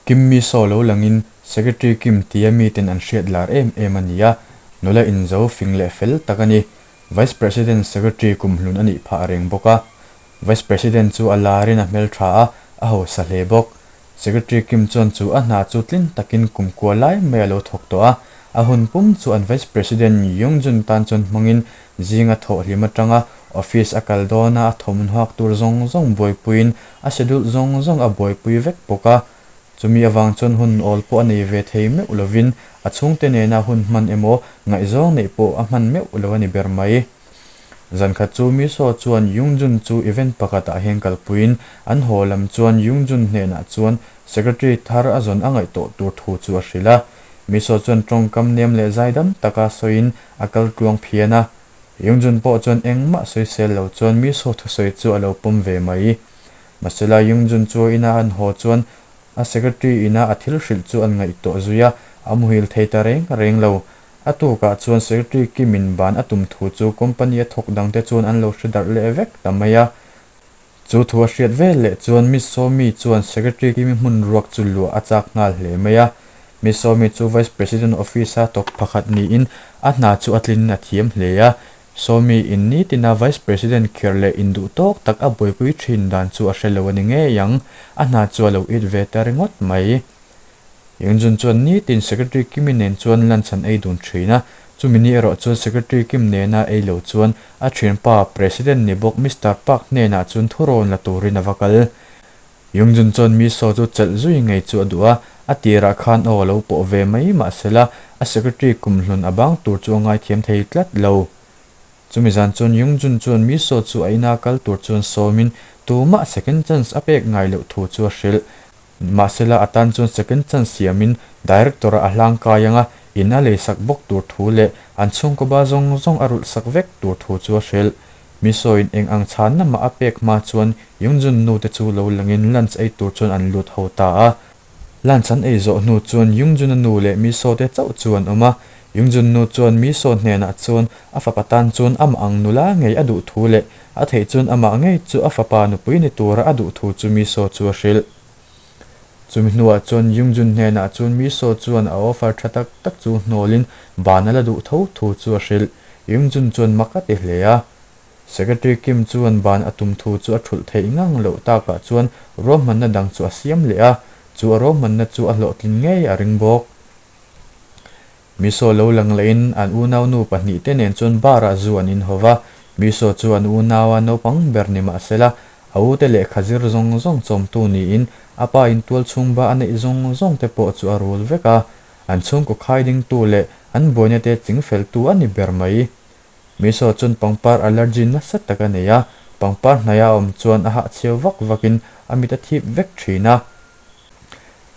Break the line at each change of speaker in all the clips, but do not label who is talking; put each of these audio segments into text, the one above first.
Kim Mi-so lo langin Secretary Kim tia miten an hriat lar em em a ni a, nula inzo fing leh fel tak a ni. Vice President Secretary kumhlun a nih phah reng bawk a. Vice President chu a larin a hmeltha a, a hausa hle bawk. Secretary Kim chuan chu a hna chu tlin takin kumkua lai mai a lo thawk tawh a, a hun pum chu an Vice President Young Jun tan chuan hmangin zinga thawhhlim atanga office a kal dawna a thawmhnuak tur zawng zawng buaipuiin a schedule zawng zawng a buaipui vek bawk a. Chumi avang chuan hun awl pawh a nei ve thei meuh lovin a chhungte nena hun hman emaw ngaihzawng neih pawh a hman meuh lo a ni ber mai. Zan khat chu Miso chuan Yung Jun chu event pakhatah hian kalpuiin an haw lam chuan Yung Jun hnenah chuan secretary thar a zawn a ngaih tawh tur thu chu a hrilh a. Miso chuan tawngkam nem leh zaidam taka sawiin a kal tluang phian a. Yung Jun pawh chuan engmah sawisel lo chuan Miso thusawi chu a lo pawm ve mai. Mahsela Yung Jun chu ina an haw chuan a secretary ina a thil hrilh chu an ngaihtuah zui a, a muhil thei ta reng reng lo. A tukah chuan Secretary Kim-in ban a tum thu chu company a thawk dangte chuan an lo hre darh leh vek ta mai a. Chu thu a hriat vel leh chuan Miss Sawmi chuan Secretary Kim-i hmun ruak chu luah a chak nghal hle mai a. Miss Sawmi chu Vice President Office-a thawk pakhat niin a hna chu a tlin a thiam hle a. Sawmi-in nitina Vice President kher leh induh tawk tak a buaipui thin dan chu a hre lo a ni ngei ang, a hna chu a lo it ve ta ringawt mai. Yunjun chuan nitin Secretary Kimi nen chuan lunch an ei dun thin a, chumi ni erawh chuan Secretary Kim nena ei lo chuan a thianpa President ni bawk Mister Park hnenah chuan thurawn la turin a va kal. Yunjun chuan mi saw chu chelh zui ngei chu a duh a, a tirah khan aw a lo pawh ve mai mahsela a Secretary kumhlun a bang tur chu a ngaithiam thei tlat lo. Chumi zan chuan Yungjun chuan mi saw chu a ina kal tur chuan sawmin tumah second chance a pek ngai loh thu chu a hrilh. Mahsela a tan chuan second chance siamin director a hlang kai anga in a leisak bawk tur thu leh an chhungkaw ba zawng zawng a rulh sak vek tur thu chu a hrilh. Mi sawiin eng ang chhanna mah a pek hma chuan Yungjun nu te chu lo langin lunch ei tur chuan an lut ho ta a. Lunch an ei zawh hnu chuan Yungjun-a nu leh mi saw te chauh chu an awm a. Yungjun nu chuan mi saw hnenah chuan a fapa tan chuan amah ang nula ngei a duh thu leh A theih chuan amah ngei chu a fapa nupui ni tura a duh thu chu Miso chu a hrilh. Chumi hnuah chuan Yungjun hnenah chuan Miso chuan a offer tha tak tak chu hnawlin ban a la duh tho thu chu a hrilh. Yungjun chuan mak a ti hle a. Secretary Kim chuan ban a tum thu chu a thulh theih ngang loh takah chuan ruahmanna dang chu a siam leh a, chu a ruahmanna chu a hlawhtlin ngei a ring bawk. Miso lo lang lehin an unaunu pahnihte nen chuan bar-ah zu an inhaw va, Miso chu an unaua naupang ber ni mah sela, a ute lehkha zir zawng zawng chawmtu niin a pa in tual chhungba a neih zawng zawngte pawh chu a rul vek a, an chhungkaw khai dingtu leh an buainate chingfeltu a ni ber mai. Miso chuan pangpar allergy nasa tak a nei a, pangpar hnaia a awm chuan a hahchhiau vak vakin a mit a thip vek thin a.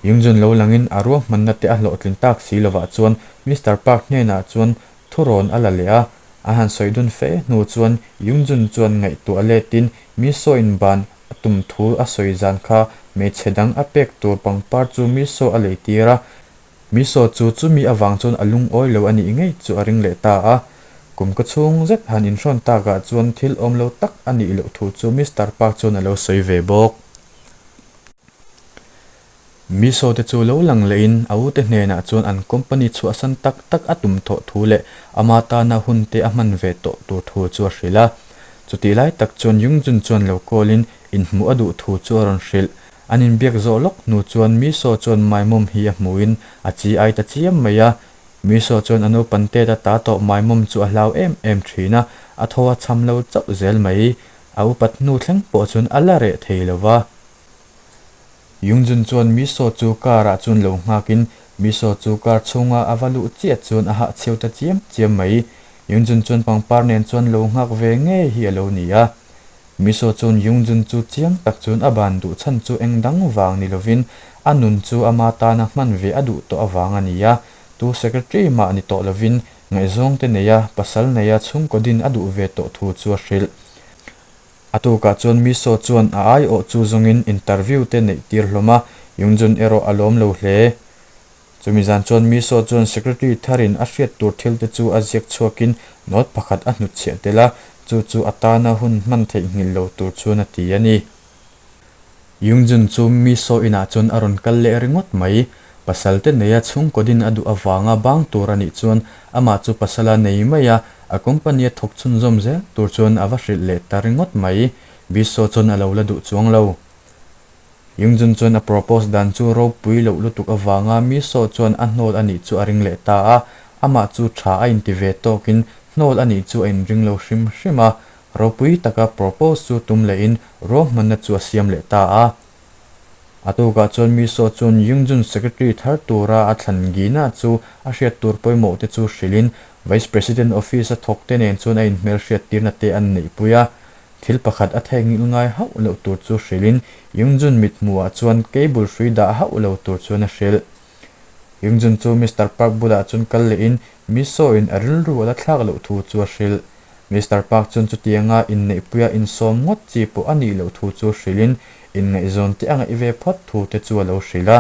Yungjun lo langin a ruahmanna te a hlawhtlin tak si lovah chuan Mister Park hnenah chuan thurawn a la leh a, a han sawi dun fe hnu chuan Yungjun chuan ngaihtuah letin mi sawiin ban a tum thu a sawi zan kha hmeichhe dang a pek tur pangpar chu mi saw a lei tir a, mi saw chu chumi avang chuan a lungawi lo a nih ngei chu a ring leh ta a. Kum ka chhung zet han inhrawn takah chuan thil awm lo tak a nih loh thu chu Mister Park chuan a lo sawi ve bawk. Miso te chu lo lang lehin a ute hnenah chuan an company chhuahsan tak tak a tum thawh thu leh ama tana hun te a hman ve tawh tur thu chu a hrilh a. Chutih lai tak chuan Yungjun chuan lo call in inhmuh a duh thu chu a rawn hrilh. An inbiak zawh lawk hnu chuan Miso chuan Maimawm hi a hmuhin a chi ai ta chiam mai a. Miso chuan a naupan tet a ta tawh Maimawm chu a hlau em em thin a, a thaw a cham lo chauh zel mai. A upat hnu thleng pawh chuan a la reh thei lo va. Yungjun chuan Miso chu car ah chuan lo nghakin Miso chu car chhunga a va luh chiah chuan a hahchhiau ta chiam chiam mai. Yungjun chuan pangpar nen chuan lo nghak ve ngei hi a lo ni a. Miso chuan Yungjun chu chiang tak chuan a ban duh chhan chu eng dang vang ni lovin a nun chu ama tana hman ve a duh tawh avang a ni a. Tu secretary mah ni tawh lovin Ngaihzawng te neia pasal neia chhungkaw din a duh ve tawh thu chu a hrilh. A tukah chuan Miso chuan a aiawh chu zawngin interview te neih tir hlawm a, Yungjun erawh a lawm lo hle. Chumi zan chuan Miso chuan secretary tharin a hriat tur thil te chu a ziak chhuakin note pakhat a hnutchhiah tel a, chu chu a tana hun hman theihnghilh lo tur chuan a ti a ni. Yung Jun chu mi saw inah chuan a rawn kal leh ringawt mai. Pasal te neia chhungkaw din a duh avanga bang tur a nih chuan amah chu pasala nei mai a, a company a thawk chhunzawm zel tur chuan a va hrilh leh ta ringawt mai. Bisaw chuan a lo la duh chuang lo. Yung Jun chuan a propose dan chu ropui loh lutuk avanga mi saw chuan a hnawl a nih chu a ring leh ta a, amah chu tha a inti ve tawkin hnawl a nih chu a inring lo hrim hrim a. Ropui taka propose chu tum lehin ruahmanna chu a siam leh ta a. A tukah chuan Miso chuan Yung Jun secretary thar tura a thlan Gina chu a hriat tur pawimawh te chu hrilhin Vice President office a thawk te nen chuan a inhmelhriat tirna te an neihpui a. Thil pakhat a theihnghilh ngai hauh loh tur chu hrilhin Yung Jun mithmuhah chuan cable hrui dah hauh lo tur chuan a hrilh. Yung Jun chu Mister Park bulah chuan kal lehin Miso in a rilru a la thlak loh thu chu a hrilh. Mister Park chuan chutianga inneihpuia insawm ngawt chi pawh a nih loh thu chu hrilhin inngaihzawn te a ngaih ve phawt thu te chu a lo hrilh a.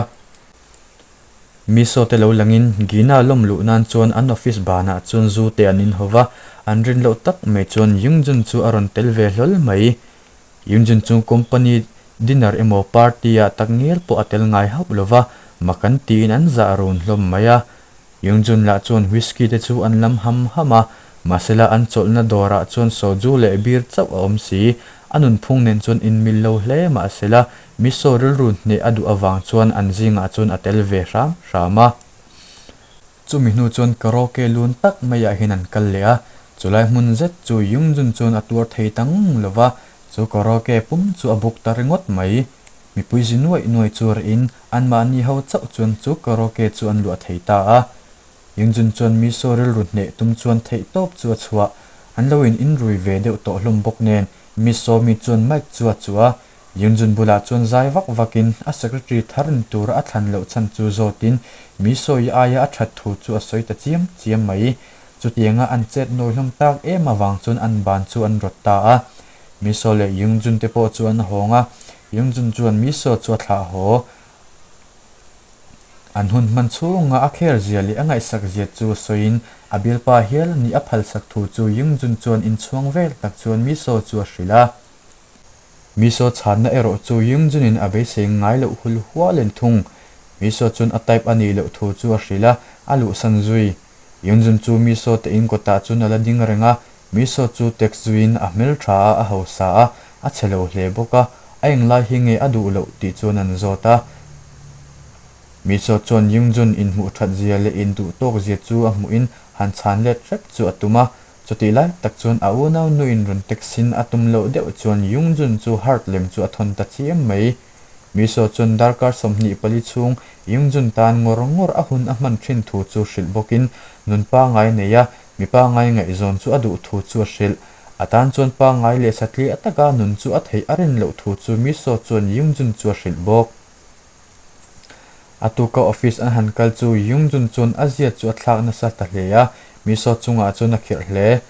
Miso te lo langin Gina lawm luh nan chuan an office banah chuan zu te an inho va, an rin loh tak mai chuan Yung Jun chu a rawn tel ve hlawl mai. Yung Jun chu company dinner emaw party ah tak ngial pawh a tel ngai hauh lo va, mak an tiin an zah run hlawm mai a. Yung Jun lah chuan whisky te chu an lam ham ham a, mahsela an chawlhna dawrah chuan soju leh beer chauh a awm si. A nunphung nen chuan inmil lo hle mahsela Miso rilru hneh a duh avang chuan an zingah chuan a tel ve hram hram a. Chumi hnu chuan karaoke lun tak maiah hian an kal leh a, chulai hmun zet chu Yung Jun chuan a tuar thei ta ngung lo va, chu karaoke pum chu a buk ta ringawt mai. Mipui zi nuaih nuaih chu rehin anmahni ho chauh chuan chu karaoke chu an luah thei ta a. Yung Jun chuan Miso rilru hneh tum chuan theih tawp chu a chhuah. An lo in inrui ve deuh tawh hlawm bawk nen Miso mi chuan mic chu a chuh a, Yung Jun bulah chuan zai vak vakin a secretary thar ni tura a thlan loh chhan chu zawtin Miso i aia a that thu chu a sawi ta chiam chiam mai. Chutianga an chet nawi hlawm tak em avang chuan an ban chu an rawt ta a. Miso leh Yung Jun te pawh chu an hawng a, Yung Jun chuan Miso chu a thlah haw. An hun hman chhunga a kher zia leh a ngaihsak zia chu sawiin a bialpa hial nih a phalsak thu chu Yung Jun chuan inchhuang vel tak chuan Miso chu a hrilh a. Miso chhanna erawh chu Yung Jun-in a beisei ngai loh hul hual en thung. Miso chuan a type a nih loh thu chu a hrilh a, a luhsan zui. Yung Jun chu Miso te in kawtah chuan a la ding reng a, Miso chu text zuiin a hmel tha a, a hausa a, a chhe lo hle bawk a, a englai hi nge a duh loh tih chuan an zawt a. Miso chuan Yung Jun inhmuh that zia leh induh tawk zia chu a hmuhin han chhan let hrep chu a tum a, chutih lai tak chuan a unau nuin rawn text in a tum loh deuh chuan Yung Jun chu heart lem chu a thawn ta chiam mai. Miso chuan darkar 24 chhung Yung Jun tan ngawr ngawr a hun a hman thin thu chu hrilh bawkin nun pangai nei a, Mi pangai ngaihzawn chu a duh thu chu a hrilh. A tan chuan pangai leh satliah taka nun chu a theih a rin loh thu chu Miso chuan Yung Jun chu a hrilh bawk. A tuka office an han kal chu Yung Jun chuan a zia chu a thlak nasa ta hle a, Miso chungah chuan a khirh hle.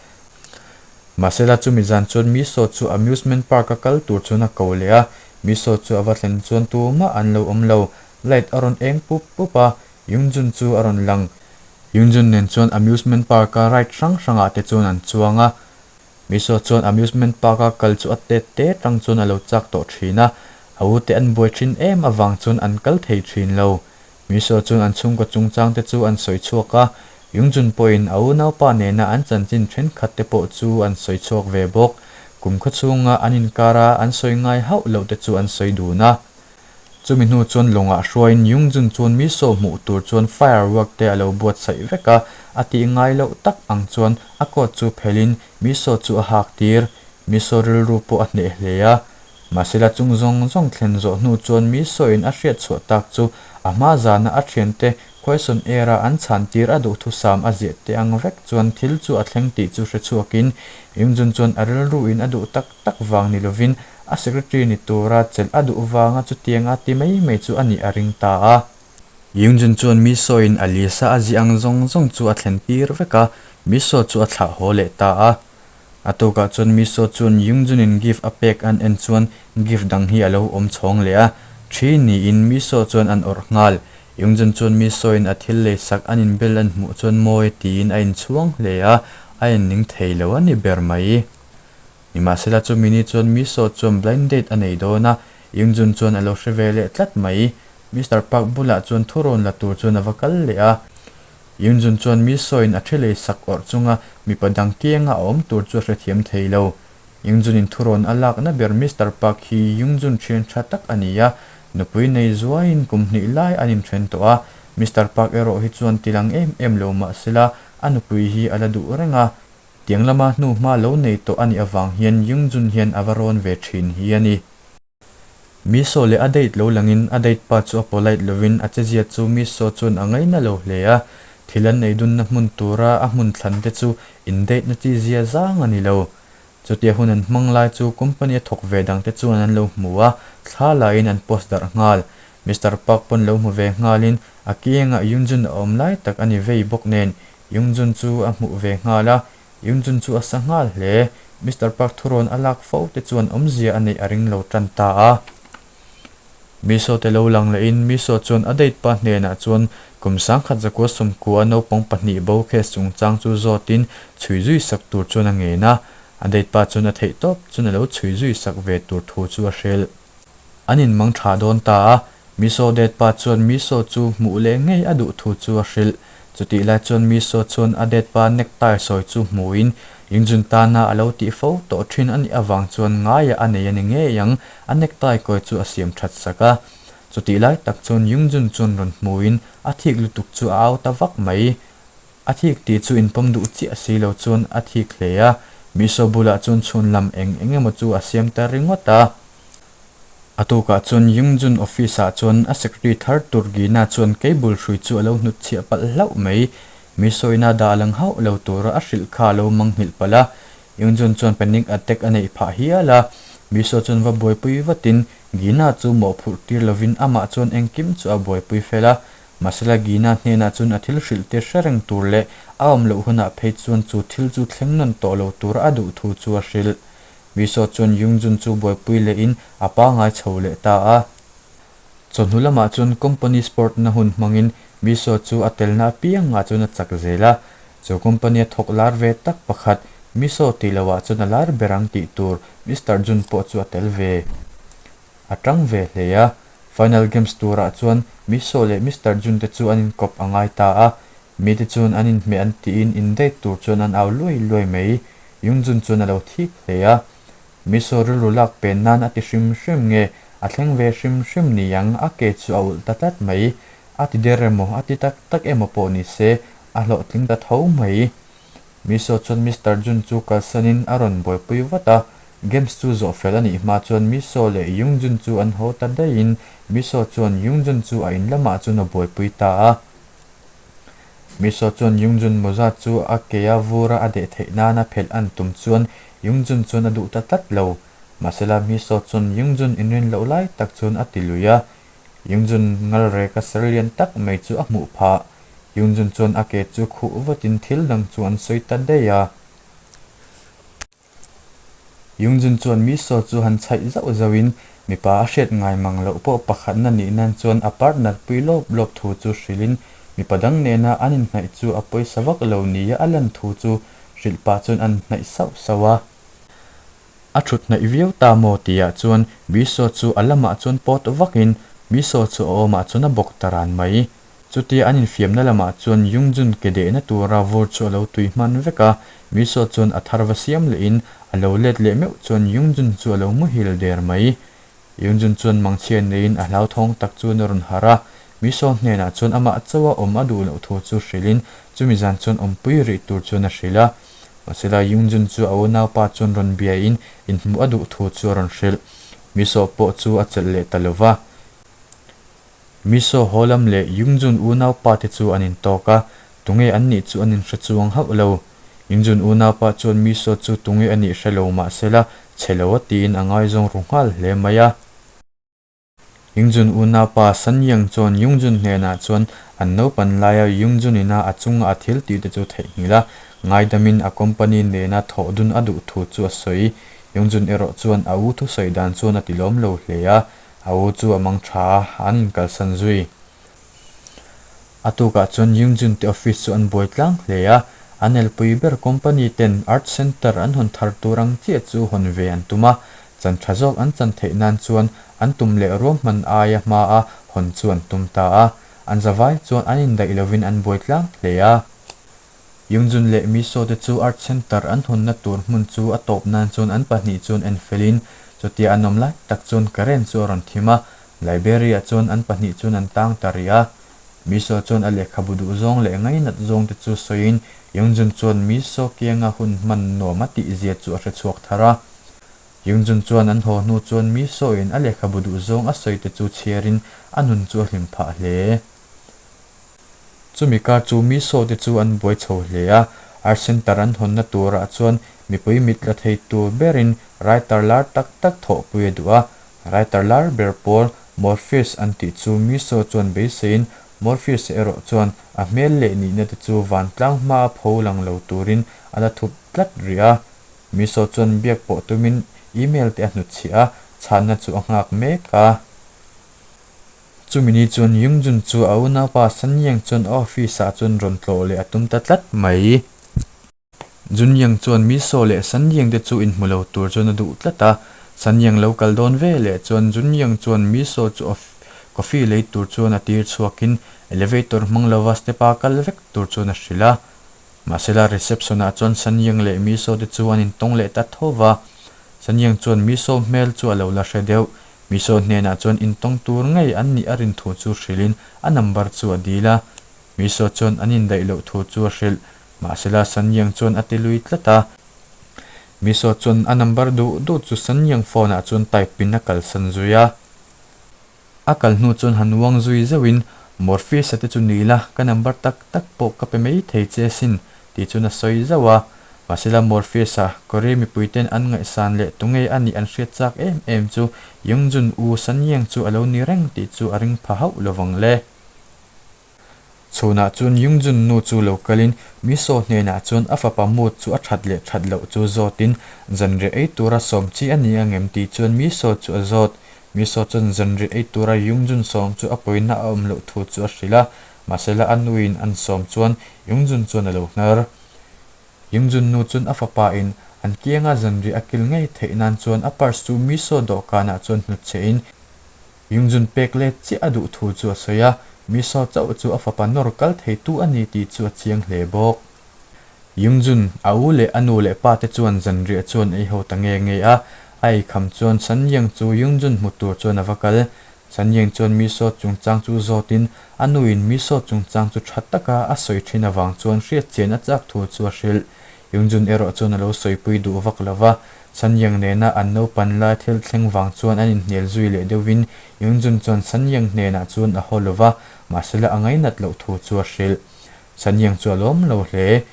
Mahsela chumi zan chuan Miso chu amusement park a kal tur chuan a ko leh a, Miso chu a va thlen chuan tumah an lo awm lo. Light a rawn eng pup pup a, Yung Jun chu a rawn lang. Yunjun nen chuan amusement park a ride hrang hrangah te chuan an chuang a, Miso chuan amusement park a kal chu a tet te tang chuan a lo chak tawh thin a, a u te an buai thin em avang chuan an kal thei thin lo. Miso chuan an chhungkaw chungchang te chu an sawi chhuak a, Yunjun pawhin a unaupa nena an chanchin thenkhat te pawh chu an sawi chhuak ve bawk. Kum khaw chhunga an inkar a an sawi ngai hauh loh te chu an sawi dun a. Chumi hnu chuan lawngah hruaiin Yung Jun chuan mi saw hmuh tur chuan firework te a lo buatsaih vek a, a tih ngai loh tak ang chuan a coat chu phelhin mi saw chu a hak tir. Mi saw rilru pawh a hneh hle a. Mahsela chung zawng zawng thlen zawh hnu chuan mi sawin a hriat chhuah tak chu a hma zana a thiante Quaison Air-a an chhan tir a duhthusam a ziah te ang vek chuan thil chu a thleng tih chu hre chhuakin Yung Jun chuan a rilruin a duh tak tak vang ni lovin A secretary ni tura chelh a duh vanga chutianga ti mai mai chu a nih a ring ta a. Yung Jun chuan mi sawiin a Lisa a ziah ang zawng zawng chu a thlen tir vek a, mi saw chu a thlah haw leh ta a. A tukah chuan mi saw chuan Yung Jun-in gift a pek an en chuan gift dang hi a lo awm chhawng leh a, thi niin mi saw chuan an awrh nghal. Yung Jun chuan mi sawiin a thil lei sak an inbel an hmuh chuan mawi tiin a inchhuang hle a, a inning thei lo a ni ber mai. Nimahsela chumi ni chuan Miso chuan blind date a nei dawn a, Yoongjun chuan a lo hre ve leh tlat mai. Mister Park bulah chuan thurawn la tur chuan a va kal leh a. Yoongjun chuan mi sawiin a thi lei sak awrh chunga mipa dang kianga a awm tur chu a hrethiam thei lo. Yoongjun-in thurawn a lakna ber Mister Park hi Yoongjun thian tha tak a ni a, nupui nei zuaiin kum hnih lai an inthen tawh a. Mister Park erawh hi chuan tilang em em lo mah sela a nupui hi a la duh reng a. Tiang lama hnuhma lo nei tawh a nih avang hian Yoongjun hian a va rawn ve thin hi a ni. Miso leh a date lo langin a date pa chu a polite lovin a chezia chu Miso chuan a ngaina lo hle a, thil an ei dunna hmun tura a hmun thlan te chu in date na chi zia zang a ni lo. Chutia hun an hmang lai chu company a thawk ve dang te chuan an lo hmu a, thla laiin an post darh nghal. Mister Park pawn lo hmu ve nghalin a kiangah Yoonjun a awm lai tak a ni vei bawk nen Yoonjun chu a hmuh ve nghal a, Yoonjun chu a sa nghal hle. Mister Park thurawn a lak fo te chuan awmzia a neih a ring lo tan ta a. Miso te lo lang lehin Miso chuan a date pa hnenah chuan kum sangkhat zakua sawmkua naupang pahnih bo case chungchang chu zawtin chhui zui sak tur chuan a ngen a. A date pa chuan a theih tawp chuan a lo chhui zui sak ve tur thu chu a hrilh. An inmang tha dawn ta a, Miso det pa chuan Miso chu hmuh leh ngei a duh thu chu a hrilh. Chutih lai chuan Miso chuan a det pa necktie sawi chu hmuhin Yingjun tana a lo tih fo tawh thin a nih avang chuan ngaiah a nei a ni ngei ang, a necktie kawi chu a siam that sak a. Chutih lai tak chuan Yingjun chuan rawn hmuhin a thik lutuk chu a au ta vak mai. A thik tih chu inpawm duh chiah si lo chuan a thik hle a, Miso bulah chuan chhun lam eng eng emaw chu a siam ta ringawt a. A tukah chuan Yingjun office ah chuan a secretary thar tur Gina chuan cable hrui chu a lo hnut chhiah palh hlauh mai. Mi sawina dah lang hauh lo tura a hrilh kha a lo manghilh palh a. Yingjun chuan panic attack a neih phah hial a. Miso chuan va buaipui vatin Gina chu mawhphurh tir lovin amah chuan engkim chu a buaipui fel a. Mahsela Gina hnenah chuan a thil hrilh tir hre reng tur leh a awm loh hunah phei chuan chu thil chu thleng nawn tawh lo tura a duh thu chu a hrilh. Miso chuan Yungjun chu buaipui lehin a pangai chho leh ta a. Chawhnu lamah chuan company sport na hun hmangin Miso chu a telna apiangah chuan a chak zel a. Chu company a thawk lar ve tak pakhat Miso tih lohah chuan a lar ber ang tih tur Mister Jun pawh chu a tel ve. A tang ve hle a. Final games turah chuan Miso leh Mister Jun te chu an inkawp a ngai ta a. Mite chuan an inhmeh an tiin indate tur chuan an au luai luai mai. Yungjun chuan a lo thik hle a. Miso rilru lak pen nan a ti hrim hrim nge a thleng ve hrim hrim ni ang a ke chu a ulh ta tlat mai. A ti der emaw a ti tak tak emaw pawh ni se a hlawhtling ta tho mai. Miso chuan Mister Jun chu kalsanin a rawn buaipui vat a. Games chu zawh fel a nih hma chuan Miso leh Yungjun chu an haw ta daihin Miso chuan Yungjun chu a in lamah chuan a buaipui ta a. Miso chuan Yungjun mawza chu a kea vura a deh theih nana phelh an tum chuan Yungjun chuan a duh ta tlat lo. Mahsela Miso chuan Yungjun inrin loh lai tak chuan a ti lui a. Yungjun ngalreka ser lian tak mai chu a hmuh phah. Yungjun chuan a ke chu khuh vatin thil dang chu an sawi ta daih a. Yungjun chuan Miso chu han chhaih zauh zauhin mipa a hriat ngai mang loh pawh pakhatna nih nan chuan a partner pui lawp lawp thu chu hrilhin mipa dang nena an inhnaih chu a pawisa vak lo nia a lan thu chu hrilh pah chuan an hnaih sauh sauh a. A thut hnaih viau ta maw tihah chuan Miso chu a lamah chuan pawt vakin Miso chu a awmah chuan a bawk ta ran mai. Chutia an infiamna lamah chuan Yungjun ke dehna tura vur chu a lo tui hman vek a, Miso chuan a thar va siam lehin a lo let leh meuh chuan Yungjun chu a lo muhil der mai. Yungjun chuan mangchhia neiin a hlauthawng tak chuan a rawn harh a, Miso hnenah chuan amah chauha awm a duh loh thu chu hrilhin chumi zan chuan awmpui rih tur chuan a hrilh a. Mahsela Yungjun chu a unaupa chuan rawn biain inhmuh a duh thu chu a rawn hrilh. Miso pawh chu a chelh leh ta lova. Miso haw lam leh Yungjun unaupa te chu an intawk a, tunge an nih chu an inhre chuang hauh lo. Yungjun unaupa chuan Miso chu tunge a nih hre lo mahsela chhe lo a tiin a ngaizawng ru nghal hle mai a. Yungjun unaupa Sanyang chuan Yungjun hnenah chuan an naupan laia Yungjun ina a chunga a thil tih te chu theihnghilh a, ngaidamin a company nena thawh dun a duh thu chu a sawi. Yungjun erawh chuan a u thusawi dan chuan a ti lawm lo hle a. A u chu a mang tha a, an inkalsan zui. A tukah chuan Yungjun te office chu an buai tlang hle a, an elpui ber company ten Art Center an hawn thar tur ang chiah chu hawn ve an tum a. Chan tha zawk an chan theih nan chuan an tum leh ruahman aia hmaa hawn chu an tum ta a. An zavai chuan an indaih lovin an buai tlang hle a. Yungjun leh Miso te chu Art Center an hawnna tur hmun chu a tawp nan chuan an pahnih chuan en felin chutia an awm lai tak chuan current chu a rawn thim a, Library-ah chuan an pahnih chuan an tang ta rih a. Miso chuan a lehkhabu duh zawng leh ngainat zawng te chu sawiin Yungjun chuan Miso kianga hun hman nuam a tih zia chu a hre chhuak thar a. Yungjun chuan an haw hnu chuan Miso-in a lehkhabu duh zawng a sawi te chu chhiarin a nun chu a hlim phah hle. Chumi kar chu Miso te chu an buai chho hle a, Art Center an hawnna turah chuan mipui mit la thei tur berin writer lar tak tak thawhpui a duh a. Writer lar ber pawl Morpheus an tih chu Miso chuan beiseiin Morpheus erawh chuan a hmel leh nihna te chu vantlang hmaa pho lang lo turin a la thup tlat rih a. Miso chuan biak pawh tumin email te a hnutchhiah a, chhanna chu a nghak mek a. Chumi ni chuan Yungjun chu a unaupa Sanyang chuan a office ah chuan rawn tlawh leh a tum ta tlat mai. Junyang chuan Miso leh Sanyang te chu inhmu lo tur chuan a duh tlat a, Sanyang lo kal dawn ve leh chuan Junyang chuan Miso chu coffee lei tur chuan a tir chhuakin elevator hmang lova step a kal vek tur chuan a hrilh a. Mahsela reception ah chuan Sanyang leh Miso te chu an intawng leh ta tho va, Sanyang chuan Miso hmel chu a lo la hre deuh. Miso hnenah chuan intawng tur ngei an nih a rin thu chu hrilhin a number chu a dil a. Miso chuan an indaih loh thu chu a hrilh. Mahsela Sanyang chuan a ti lui tlat a. Miso chuan a number duh duh chu Sanyang phone ah chuan type in a kalsan zui a. A kal hnu chuan han uang zui zeuhin, Morpheus-a te chu ni la, ka number tak tak pawh ka pe mai thei che asin, tih chuan a sawi zauh a. Mahsela Morpheus-a, Korea mipuiten an ngaihsan leh tunge a nih an hriat chak em em chu Youngjun U Sanyang chu a lo ni reng tih chu a ring pha hauh lovang le. Chhunah chuan Youngjun nu chu lo kalin Miso hnenah chuan a fapa mood chu a that leh that loh chu zawtin zanriah ei tura sawm chi a ni angem tih chuan Miso chu a zawt. Miso chuan zanriah ei tura Youngjun sawm chu a pawina a awm loh thu chu a hrilh a, mahsela a nuin an sawm chuan Youngjun chuan a lo hnar. Youngjun nu chuan a fapa in an kianga zanriah a kil ngei theih nan chuan a purse chu Miso dawhkanah chuan hnutchhehin Yungjun pek let chiah a duh thu chu a sawi a, Miso chauh chu a fapa nawr kal theitu a ni tih chu a chiang hle bawk. Yungjun, a u leh a nu leh pa te chuan zanriah chuan ei ho ta nge nge a, a eikham chuan Sanyang chu Yungjun hmu tur chuan a va kal. Sanyang chuan Miso chungchang chu zawtin a nuin Miso chungchang chu tha taka a sawi thin avang chuan hriatchian a chak thu chu a hrilh. Yungjun erawh chuan a lo sawipui duh vak lo va, Sanyang nena an naupan lai thil thleng vang chuan an inhnial zui leh deuhin Yungjun chuan Sanyang hnenah chuan a haw lo va, mahsela a ngainat loh thu chu a hrilh. Sanyang chu a lawm lo hle.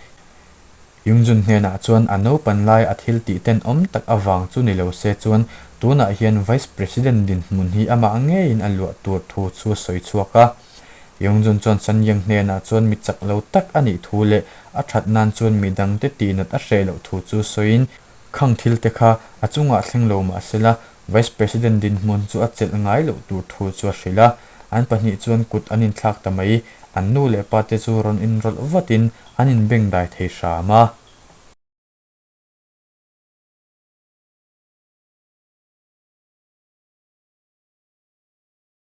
Yungjun hnenah chuan a naupan lai a thil tih tenawm tak avang chu ni lo se chuan tunah hian Vice President dinhmun hi amah ngeiin a luah tur thu chu a sawi chhuak a. Yongjun chuan Sanyang hnenah chuan mi chak lo tak a nih thu leh a that nan chuan mi dangte tihnat a hreh loh thu chu sawiin, Khang thil te kha a chungah thleng lo mah sela, Vice President dinhmun chu a chelh ngai loh tur thu chu a hrilh a. An pahnih chuan kut an inthlak ta mai, an nu leh pa te chu rawn inrawlh vatin an inbengdai thei hram a.